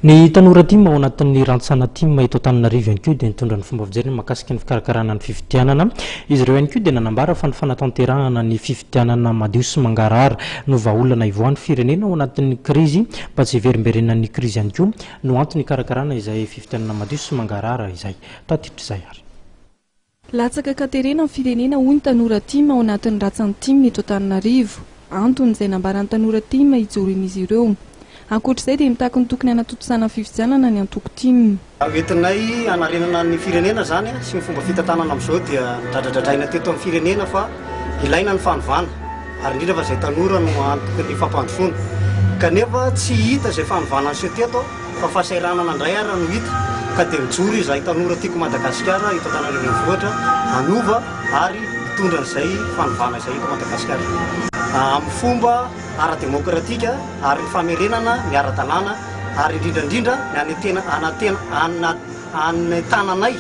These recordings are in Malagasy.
Ny tanora tim ao anatin'ny rantsana tim eto Antananarivo ihany koa dia nitondra ny fomba fijeriny mahakasika ny fikarakarana ny fifidianana. Izy ireo ihany koa dia nanambara fa ny fanatanterahana ny fifidianana madio sy mangarahara no vahaolana hivoahan'ny firenena ao anatin'ny krizy mba tsy hiverimberenan'ny krizy ihany koa no antony hikarakarana izay fifidianana madio sy mangarahara izay. Tatitra izay ary. Latsaka an-katerena ny firenena hoy ny tanora tim ao anatin'ny ratsan'ny tim eto Antananarivo. Antony izay nambaran'ny tanora tim hijoroan'izy ireo. Ankoatra izay dia mitaky ny tokony hanatontosana ny fifidianana ny antoko tim. Hoentinay hanarenana ny firenena izany sy ny fomba fitantanana amin'izao dia nodradradradraina teto amin'ny firenena fa ilaina ny fanovana ary indrindra fa izay tanora no antoky ny fampandrosoana kanefa tsy hita izay fanovana niseho teto. Fa fahasahiranana indray ara no hita ka dia mijoro izahay tanora tiako Madagasikara eto Antananarivo Renivohitra hanova ary hitondra an'izay fanovana izay eto Madagasikara amin'ny fomba ara-demokratika ary ny famerenana ny ara-dalàna ary indrindra indrindra ny hanetena hanatena hanentananay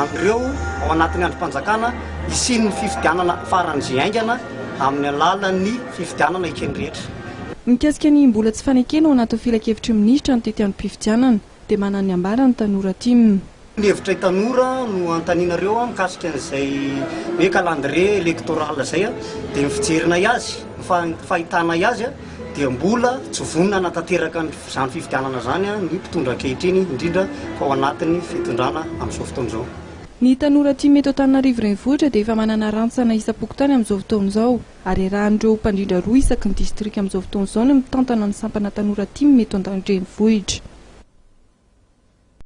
an'ireo ao anatin'ny andrim-panjakana hisian'ny fifidianana faran'izay haingana amin'ny alalan'ny fifidianana eken'ny rehetra. Mikasika ny mbola tsy fanekena ao anatin'ny filankevitry ny minisitra ny tetiandrom-pifidianana dia manana ny ambara ny tanora tim. Ny hevitray tanora no anontanianareo mikasika an'izay hoe calendrier électoral izay dia ny fijerinay azy, ny fahitanay azy dia mbola tsy vonona hanatanteraka an'izany fifidianana izany ny mpitondra ankehitriny indrindra fa ao anatin'ny fitondrana amin'izao fotoana izao. Ny tanora tim eto Antananarivo Renivohitra dia efa manana rantsana isam-pokontany amin'izao fotoana izao. Ary iarahan'ireo mpandrindra roa isaky ny distrika amin'izao fotoana izao ny mitantana ny sampana tanora tim eto an-drenivohitra.